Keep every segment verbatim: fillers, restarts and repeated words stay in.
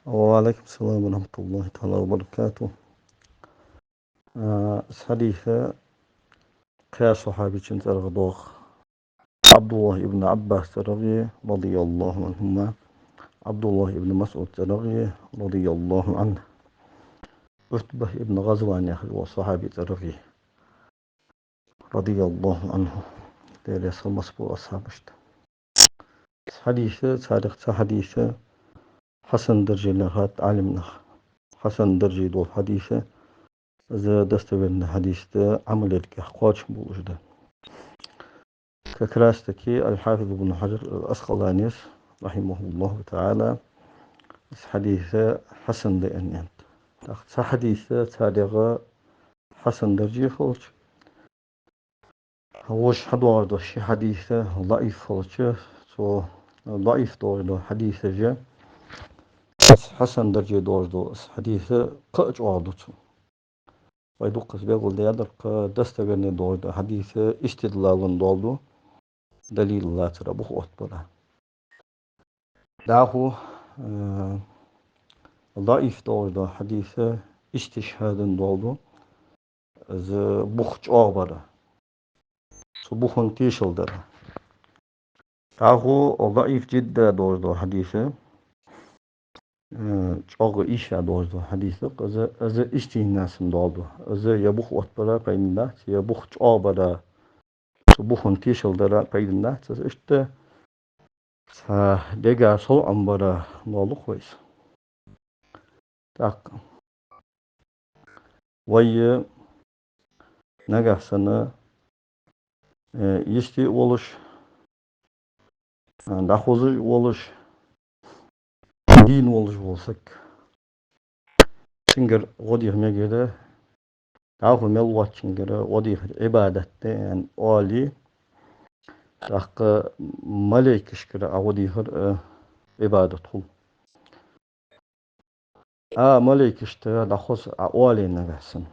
وعليكم السلام ورحمة الله تعالى وبركاته. А, из хьадис кхаь сахьабийчун цӀерагӀа доагӀа. ӀабдуллахӀ ибн ӀАббаса цӀерагӀа, رضي الله عنهما, ӀабдуллахӀ ибн МасӀуда цӀерагӀа, رضي الله عنه, ӀУтбахӀ ибн ГӀазван яхаш волча сахьабий цӀерагӀа, رضي الله عنه. Даьла раьза хилва массаболча асхьабашта. Из хьадис, царех цхьа хьадис хьасан дарже лаьрхӀад Ӏалимнаха. Хьасан дарже дола хьадис, из достоверный хьадис да, Ӏамал ергахь кхоачам болаш да. Как раз-таки аль-Хьафиз ибн Хьаджар аль-Ӏаскъаланес, رحمه الله تعالى, из хьадис хьасан да аьннад. ТӀаккха цхьа хьадис царех хьасан дарже хилча, вож хьадоагӀаш дола ши хьадис даӀиф хилча, цу даӀиф доагӀаш дола хьадисаш, из хьасан дарже доагӀаш дола из хьадис кхы а чӀоагӀа да цо. Вай дуккхаза белгалдаьдар, кхы достоверный доагӀаш дола хьадис истидлалан доал да, далил лацара, бух оттабара. ДӀахо, э, даӀиф доагӀаш дола хьадис истишхӀадан доал да, из бух чӀоагӀа бара, цу бухах тешал дара. ДӀахо даӀиф жидда доагӀаш дола хьадис, э, чӀоагӀа ийша доагӀаш дола хьадис да, из, из истиннасан доал да. Из е бух оттабара пайда бац, е бух чӀоагӀа бара, цу бухах тешал дара пайда бац, из иштта цхьа дега совгӀам бара доал да-кх вай из. ТӀаккха вай нагахьа санна, э, йисте а волаш, э, дӀахозаш а волаш, дийна волаш вола саг, цунгара гӀо деха мегаш да, дӀахо мел воацачунгара гӀо дехар Ӏибадат да аьнна оале, тӀаккха малейкашкара Ӏа гӀо дехар, э, Ӏибадат хул. А малейкашта дӀахоз Ӏа оале нагахьа санна,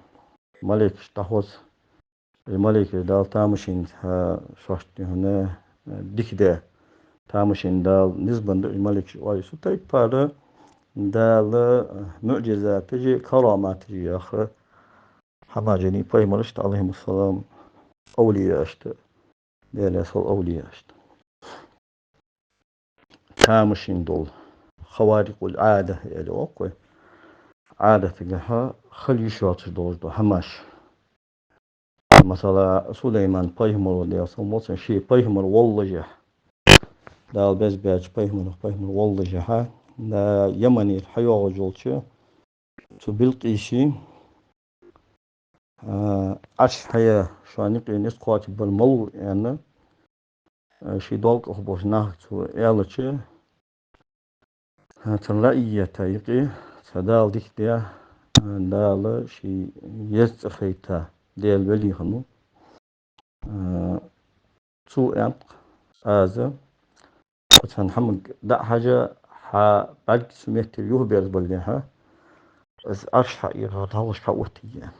малейкашта дӀахоз, уж малейкаш Дала тамашийна, хьа, шоашта духьа, э, дика даь, тамашийна Дала низ бенна да уж малейкаш оале, цу тайпара Дала, э, муӀжизаташ а, караматаш а яха хӀамаш еннай пайхамарашта, عليهم السلام, овлияашта, Даьла раьза хилва овлияашта. Тамашийна дола, хаварикъуль-Ӏада аьле оал-кх вай, Ӏадатагахьа хила йиш йоацаш долаш дола хӀамаш. Масала, Сулейман пайхамаро, Даьла салам хилда цунна, ше пайхамар воллашехь, Дала безбаьча пайхамарах пайхамар воллашехь, да Яманера хьайоагӀаш йолча цу Билкъисе, а, Ӏарш хьаяь, шоана юкъе низ кхоачаргбар малув аьнна, а, ший долкъах болча нахага цо аьлча, а, цун раӀийята юкъе цхьа Дала дика даь, а, Дала ший еза цӀи хайта, Даьла вели хиннав. А, цо аьннад-кх: аз цхьан хӀамага дӀа а хьежа, хьа бӀарг цу меттера юхаберзабалехьа, аз Ӏарш хьаийра, пхьалхашка хьаоттае, аьнна.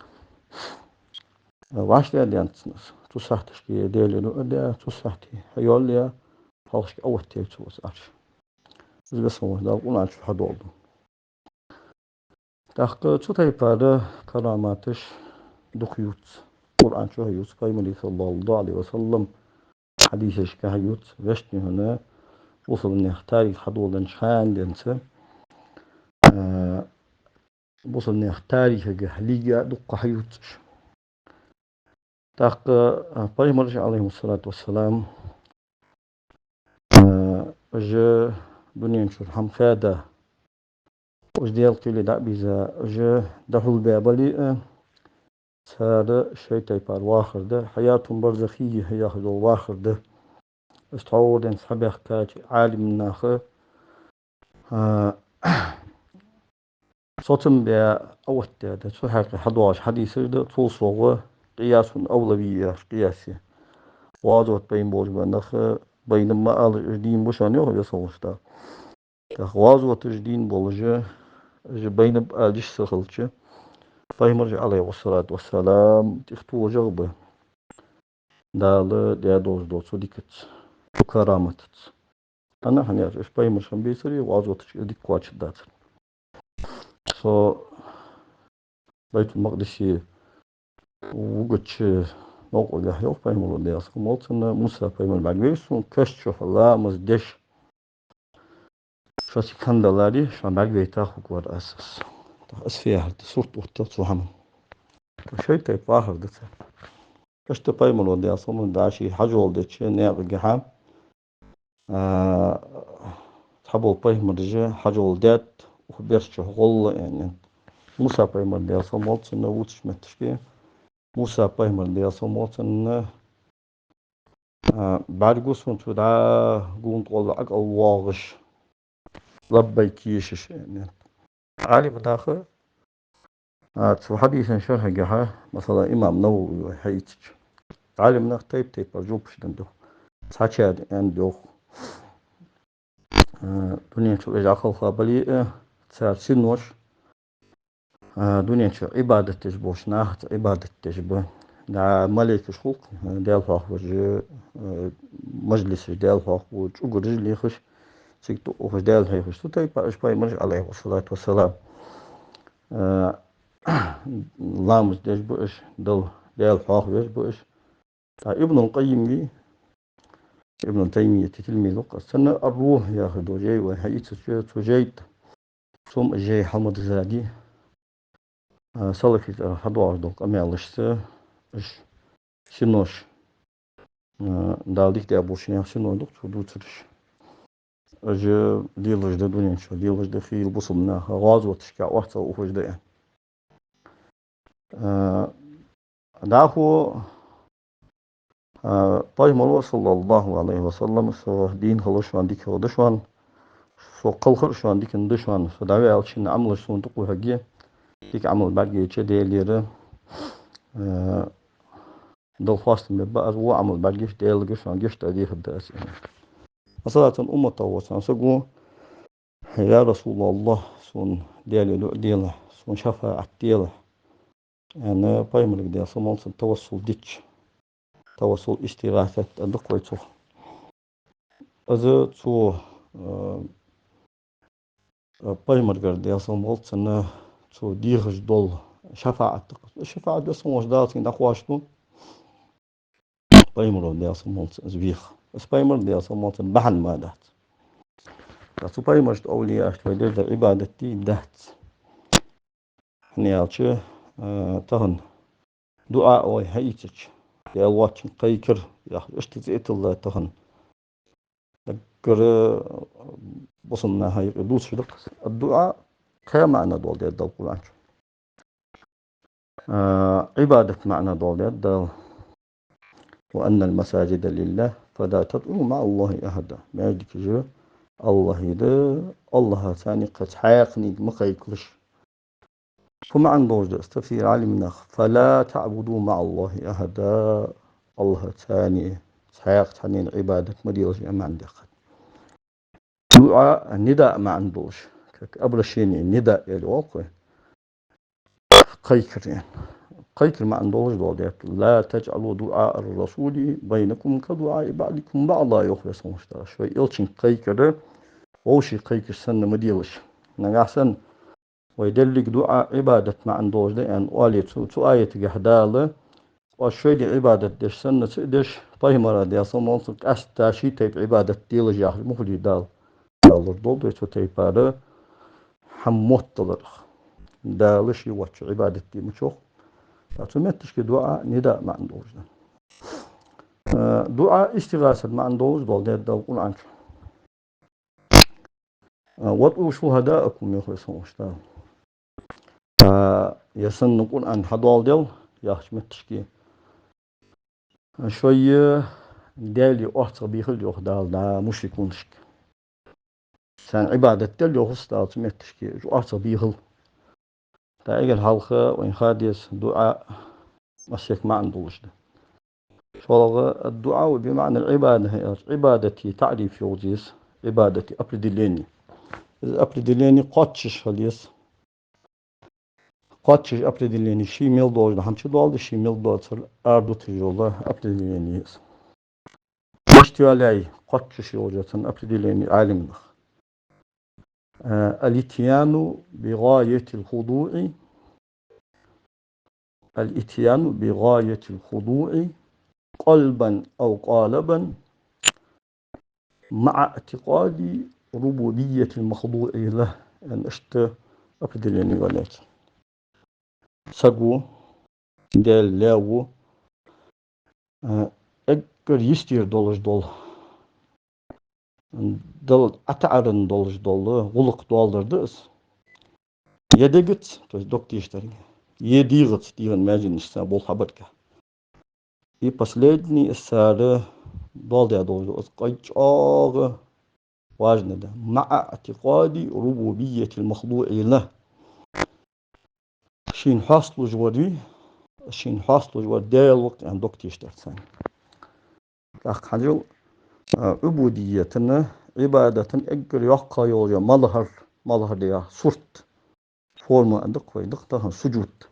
ВӀаштӀехьадаьннад цунна из. Цу сахьташка Даьла дуӀа даь, цу сахьте хьайоалаяь, пхьалхашка Ӏооттаяьй цо из Ӏарш. Из Веза хинна волча Дала Къуръан чу хьадоаладу. ТӀаккха цу тайпара караматаш дукха ювц, Къуръан чу а ювц, Пайхамара, صلى الله عليه وسلم, хьадисашка а ювц, вешта духьа бусалба наьха тарих хьадоладеннача хана денз, а, бусалба наьха тарихага лийга а дукха хьаювц уж. ТӀаккха, а, пайхамараш, عليهم الصلاة والسلام, а, уж дунен чура хӀама хаьда, уж Даьла кхеле дӀа а бийза, уж дӀахьулбаь бале а, цар шоай тайпара вахар да, хьаятун барзахийя яхаш дола вахар да. Из тхьовра денз хьабаьхкача Ӏалимнаха, а, соцам баь Ӏооттадаь да, цу хьакъехьа хьадоагӀаш хьадисаш да, цул совгӀа къиясун авлавий яхаш къияс я. ГӀазот байна болаш бола нах байна ма аллара, уж дийна ба шоана, йоах Веза хинна волча Дала. ТӀаккха гӀазоташ дийна болаш, уж байна ба ала йиш ца хилча, пайхамараш, عليه الصلاة والسلام, тӀехтолаш а ба Дала даь долаш дола цу дикаца, цу караматаца. ХӀана, хӀана аьлча уж пайхамараш хинна бецаре, гӀазоташка из дика кхоачаргдацар. Со Байтул-Макъдисе вугача новкъа гӀолла, йоах пайхамара, Даьла салам хилда цунна, Муса пайхамар бӀаргавайра сона, каша чу ламаз деш. Шоца хӀама даларе, шоана бӀаргавайта хургвар аз. Аз фу яхар да, сурт оттадаьд цу хӀаман. Шоай тайпара вахар да цар. Иштта пайхамара, Даьла салам хилда цунна, дӀа ше хьажол деча наькъагахьа, а, цхьабола пайхамараш хьажол даьд, укх бӀарчча гӀолла, аьнна. Муса пайхамар, Даьла салам хилда цунна, вувцача метташка, Муса пайхамар, Даьла салам хилда цунна, а, бӀаргагу сона цу дӀа гунтӀа гӀолла ӀокӀалвоагӀаш, лаббайк ешаш, аьнна. Ӏалимнаха, а, цу хьадиса шархьагахьа, масала, имам Навави вай хьаийцача, Ӏалимнаха тайп-тайпара жоп денна да. Цхьачар аьннад, йоах, а, дунен чу уж Ӏокхалха бале а, цар синош, а, дунен чу Ӏибадат деш болча нахаца Ӏибадат деш ба. ДӀа малейкаш хул-кх, а, Даьла хьоахавеш, а, мажлисаш Даьла хьоахаву, чӀугараш лехаш, цига тӀа ухаш Даьла хьехаш. Цу тайпара уж пайхамараш, Ӏалайхи ссалату вассалам, а, ламаз деш ба уж, Далла, Даьла хьоахавеш ба уж. ТӀаккха Ибнул Къаййима, Ибну Таймийята тилмиз ва-кх из. Цун «Ар-Рухь» яхаш дола жай вай хьаийцача, цу жайна тӀа, цу мо жай хьалмадазади, а, салафий цӀерагӀа хьадоагӀаш дола къамаьлашца, уж синош, а, Дала дика даь болча наьха синош да-кх цо дувцараш. Уж лелаш да дунен чу, лелаш да хийла бусалба наха, гӀазоташка орцагӀа ухаш да, аьнна. А, дӀахо, а, пайхамара, саллаллахӀу Ӏалайхи ва саллам, со дийна хилар шоана дика хилда шоана, со кхалхар шоана дика да шоана, со дӀаваьлча шун Ӏамалаш сона тӀакхухьаргья, дика Ӏамал бӀаргайча Даьлагара, а, Далла хоастам бергба аз, во Ӏамал бӀаргайча Даьлагара шоана гешт а дехаргда аз, аьнна. Масала, цун умматах волча цхьан саго: «Я РасулаллахӀ, сона Даьлага дуӀа делахь, сона шафаӀат делахь», аьнна, пайхамарга, Даьла салам хилда цунна, тавассул дича, тавассул, истигӀасат а да-кх вай цох. Из цо, а, а, пайхамаргара, Даьла салам хилда цунна, цо дехаш дола шафаӀат да-кх. ШафаӀат, Веза хинна волча Дала цунга дӀакхоачаду. Пайхамара, Даьла салам хилда цунна, из веха. Из пайхамар, Даьла салам хилда цунна, бахьан мара дац. ТӀаккха цу пайхамарашта, овлияашта вай деш дола Ӏибадат дий, дац. ХӀана аьлча, а, тахан дуӀа вай хьаийцача, Даьла воацачунга кхайкар яхаш, иштта цӀи а тилла тахан даггара бусалба наха юкъе дувцаш да-кх из. АддуӀа кхаь маӀан доаладаьд Дала Къуръан чу. А, Ӏибадат маӀан доаладаьд Дала: «وأن المساجد لله فلا تدعوا مع الله أحدا». Маьждигаш АллахӀа да, АллахӀаца никъ цхьаькханга ма кхайкалаш. Фу маӀан долаш да из, тафсир Ӏалимнаха: «فلا تعبدوا مع الله أحدا». АллахӀаца цхьаькха цхьаннена Ӏибадат ма делаш, аьнна маӀан да-кх. ДуӀа нидаъ маӀан долаш, как обращение, нидаъ аьле оал-кх вай. Кхайкар, аьнна. Кхайкар маӀан долаш доаладаьд: «لا تجعلوا دعاء الرسول بينكم كدعاء بعضكم بعضا», йоах Веза хинна волча Дала. Шоай элчанга кхайкар вӀаший кхайкаш санна ма делаш. Нагахьа санна вай Даьлага дуӀа Ӏибадат маӀан долаш да аьнна оале, цу, цу аятагахьа Дала, оаш шоайла Ӏибадат деш санна ца деш, пайхамара, Даьла салам хилда цунна, къаьстта ший тайпа Ӏибадат делаш яхаш ма хулий Дала. Дала лорадолда вай цу тайпара хӀама моттадаларах. Дала ше воацача Ӏибадат де мича йоах. ТӀаккха цу метташка дуӀа нидаъ маӀан долаш да. Э, дуӀа истигӀасат маӀан долаш доаладаьд Дала Къуръан чу. А, «وادعوا شهداءكم», йоах Веза хинна волча Дала. А, е санна Къуръан хьадоаладел яхача метташка, шоай Даьлага орцагӀа бийхал, йоах Дала, дӀа мушрикунашка. Царна Ӏибадат дел, йоах Дала цу метташка, уж орцагӀа бийхал. ТӀаккха эггара хьалха вайна ха деза дуӀа массехк маӀан долаш да. ШоллагӀа, الدعاء بمعنى العبادة яхача Ӏибадата таӀриф йовза еза, Ӏибадата определение. Из определение кхоачаш хила еза. Кхоачаш определение ший мел долаш дола хӀама чудоаладе, ший мел доацар арадуташ йола определение я из. Иштта йоалаяьй кхоачаш йолча цун определение Ӏалимнаха. آه، الإتيان بغاية الخضوع، الإتيان بغاية الخضوع قلبا أو قالبا مع اعتقاد ربوبية المخضوع له. Яъни иштта определени йолаш. Саго Даьла лай ва, а, эггара йистера долаш дола, Далла ӀотаӀаран долаш дола гӀулакх доаладар да из. Е дегаца, то есть дог тешаш дарга, е дегӀаца, дегӀан маьженашца, болх хьабарга. И последний из цар доаладаь долаш да, из кхы а чӀоагӀа важный да. مع اعتقاد ربوبية المخضوع له. Шийна хьоасталуш вар, шийна хьоасталуш вар Даьла ва аьнна дог тешаш дарца. ТӀаккха хьажал, а, Ӏубудиятан, Ӏибадатан эггара йоккха йолаш йола малхӀар, малхӀар да, сурт, форма а да-кх вай, да-кх тахан сужуд.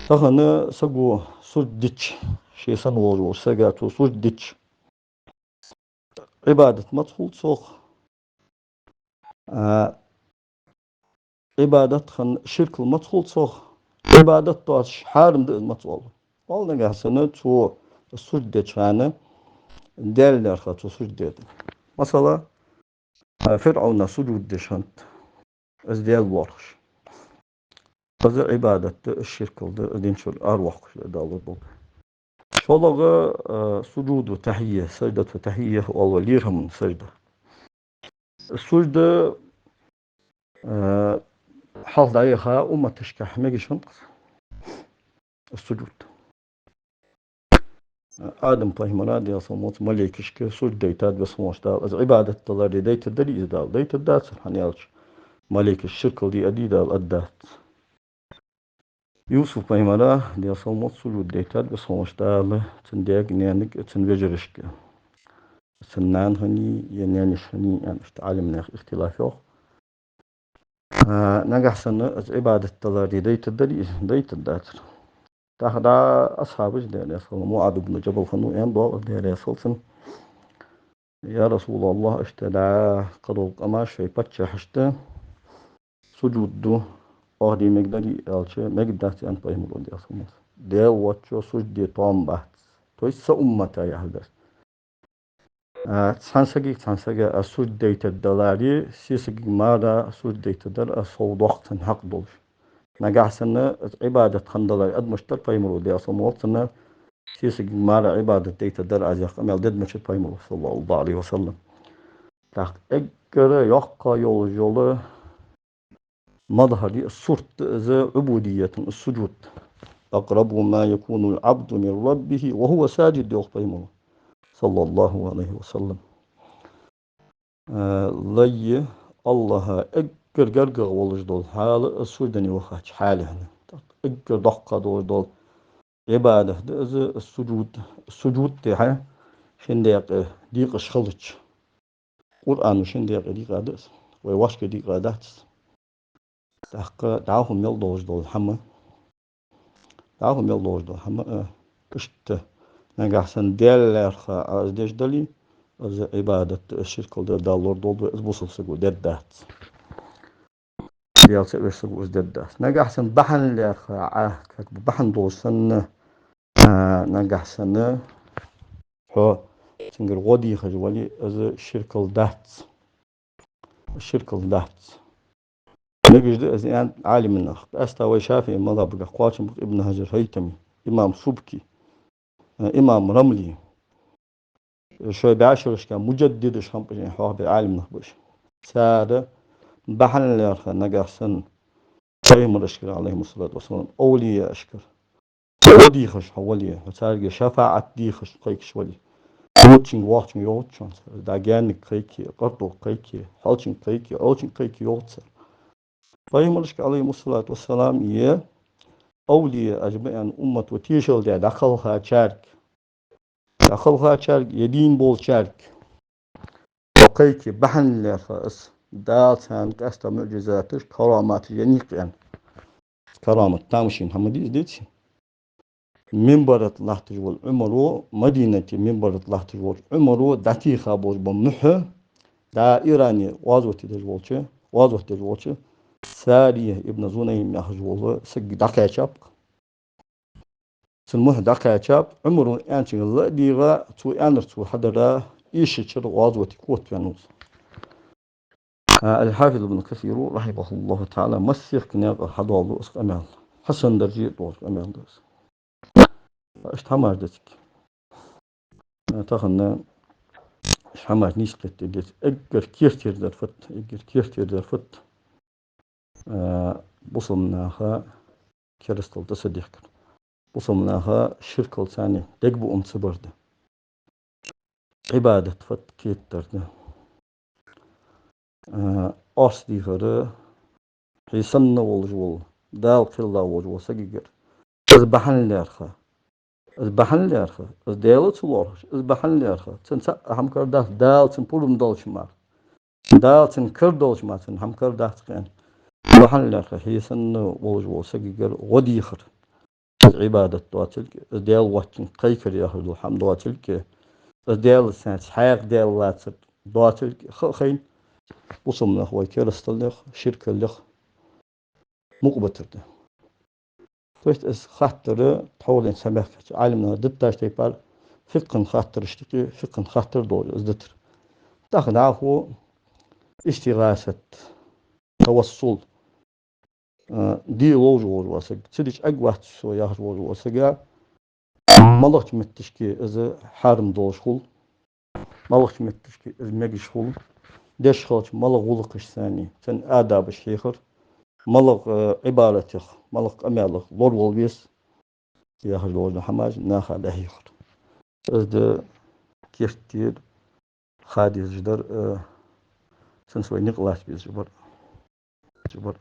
Тахан саго сужуд дича, ше санна волаш волча сага цо сужуд дича, Ӏибадат маца хул цох? А, Ӏибадат хинна ширкал маца хул цох? Ӏибадат доацаш хьарам да из маца оал? Оал, нагахьа санна цо сужуд деча хана Даьла лаьрхӀа цо сужуд даьд. Масала, а, ФирӀовна сужуд деш хиннад, из Даьла лоархӀаш. Из Ӏибадат да, из ширкал да, из дин чура аравоаккхаш да, Далла дог. ШоллагӀа, а, сужуду тахьийя, саждату тахьийя оал вай, лерхӀаман сажда. Сужда, а, хьалха дӀаяха умматашка мегаш хиннад-кх сужуд. Адам пайхамара, Даьла салам хилда цунна, малейкашка сужуд дайтад Веза хинна волча Дала. Из Ӏибадат даларе дайтадий из Дала? Дайтадацар, хӀана аьлча малейкаша ширкал де а дий Дала, а дац. Юсуф пайхамара, Даьла салам хилда цунна, сужуд дайтад Веза хинна волча Дала, цун даьга, наьнага, цун вежарашка. Цун нана хиннай е наьнаш хиннай аьнна, иштта Ӏалимнаьха ихтилаф йоах. А, нагахьа санна из Ӏибадат даларе дайтадий из? Дайтадацар. ТӀаккха дӀа асхьабаш, Даьла раьза хилва царна, МуӀаз ибн Джабал хиннав, аьннад, Даьла раьза хилва цунна: «Я РасулаллахӀ, иштта дӀа кхыдола къамаш, шоай паччахьашта сужуд ду, оаха де мегаргдий?» аьлча, «Мегаргдац», аьннад пайхамаро, Даьла салам хилда цунна. Даьла воацачо сужуд де тоам бац. То есть са уммата яхилга да из. А, цхьан сагага, цхьан сага а сужуд дайтадаларе, сесагага мара сужуд дайтадар а сов доккха цун хьакъ долаш. Нагахьа санна из Ӏибадат хиннадаларе, адамашта тӀара пайхамаро, Даьла салам хилда цунна, сесагага мара Ӏибадат дайтадар аз яха къамаьл дед ма дича пайхамаро, саллаллахӀу Ӏалайхи ва саллам. ТӀаккха эггара йоккха йолаш йола малхӀар, сурт да из Ӏубудиятан, из сужуд. «أقرب ما يكون العبد من ربه وهو ساجد», йоах пайхамаро, саллаллахӀу Ӏалайхи ва саллам. Э, лай АллахӀа эггара гаргагӀа волаш дола хьал из суждане вахача хьале хиннад. ТӀаккха эггара доккха долаш дола Ӏибадат да из сужуд. Сужуд тӀехьа шин даькъе декъаш хилча. Къуръано шин даькъе дийкъад из. Вай вӀашка дийкъадац из. ТӀаккха дӀахо мел долаш дола хӀама, дӀахо мел долаш дола хӀама, а, иштта, нагахьа санна Даьла лаьрхӀа Ӏа из деш дале, из Ӏибадат да, из ширкал да, Далла лорадолда вай, из бусалба саго дергдац. Даьла ца веш саго из дергдац. Нагахьа санна бахьан лаьрхӀа Ӏа, как бы бахьан долаш санна, а, нагахьа санна хьо цунгара гӀо дехаш вале, из ширкал дац. Ширкал дац. Мегаш да из аьнна Ӏалимнаха. Къаьстта вай ШафиӀий мазхӀабагахьа кхоачам ба-кх Ибн Хьаджар ХӀайтами, имам Субки, э, имам Рамли. Шоай бӀаьшерашка муджаддидаш хиннаб уж, хьоахабаь Ӏалимнах ба уж. Цар бахьан лаьрхӀа нагахьа санна пайхамарашкара, Ӏалайхимуссалату вассалам, овлияашкара гӀо дехаш хьо вале, хьо царга шафаӀат дехаш кхайкаш вале, вочунга, воккхачунга йоагӀац шоана цар. ДӀа гаьнага кхайке, къартох кхайке, хьоалчунга кхайке, Ӏоалчунга кхайке йоагӀац цар. Пайхамарашка, Ӏалайхимуссалату вассалам, е овлияаш ба аьнна уммато тешал даь дӀакхелхачарга, дӀакхелхачарга е дийна болчарга хьо кхайке, бахьан лаьрхӀа из, Дала царна къаьстта муӀжизаташ, караматаш еннай-кх аьнна. Карамат тамашийна хӀама дий из, деций? Минбара тӀа латташ вола Ӏумаро, Мадинате минбара тӀа латташ волча Ӏумаро дӀатеха болаш бола мухь, Да, Иране гӀазот деш волча, гӀазот деш волча Сария ибн Зунайм яхаш вола саг дӀакхаьчаб. Цун мухь дӀакхаьчаб, Ӏумара аьнначунга ла а дийгӀа, цо аьннар цо хьадара, ийшачара гӀазоте котваьннав из. А, Аль-Хьафиз ибн Касира, рахьимахуллаху таӀала, массехк наькъа хьадоаладу из къамаьл. Хьасан дарже а долаш къамаьл да из. Иштта хӀамаш да цига. А, тахан иштта хӀамаш нийсдаккха деза. Эггара керттера дар фуд, эггара керттера дар фуд. А, бусалба наха керастал тӀа ца дехкар. Бусалба наха ширкал царна дегабуам ца бар да. Ӏибадат фуд кхетадар да. А, оаш дийхар, хьо санна волаш вола, Дала кхелла волаш вола сагагара из бахьан лаьрхӀа. Из бахьан лаьрхӀа. Из Даьла ца лоархӀаш, из бахьан лаьрхӀа. Цунна цхьаккха хӀама карадац, Дала цунна пурам долча мара. Дала цунна кара долча мара цунна хӀама карадац кхы. Бахьан лаьрхӀа хьо санна волаш вола сагагара гӀо дехар. Из Ӏибадат доацилга, из Даьла воацачунга кхайкар яхаш дола хӀама доацилга, из Даьлаца цхьаькха даьла лацар доацилга ха а хайна, бусалба нах вай керасталех, ширкалех мукъабитар да. То есть из хаттар тхьовра денз цхьа баьхкача Ӏалимнаха диттача тайпара фикъхӀан хаттарашта юкъе фикъхӀан хаттар долаш из дитар. ТӀаккха дӀахо истигӀасат, тавассул, а, де ловш волаш вола саг, цу дича Ӏергвац со яхаш волаш вола сага, малагӀча метташка из хьарам долаш хул, малагӀча метташка из мегаш хул, деш хилча малагӀа гӀулакхаш санна, цун адабаш хьехар, малагӀа, э, Ӏибадатех, малагӀа къамаьлах лоравала веза яхаш долаш дола хӀамаш наха дӀахьехар. Из да керттера ха дезаш дар, э, цунца вай никъ лаца безаш бар. Бар.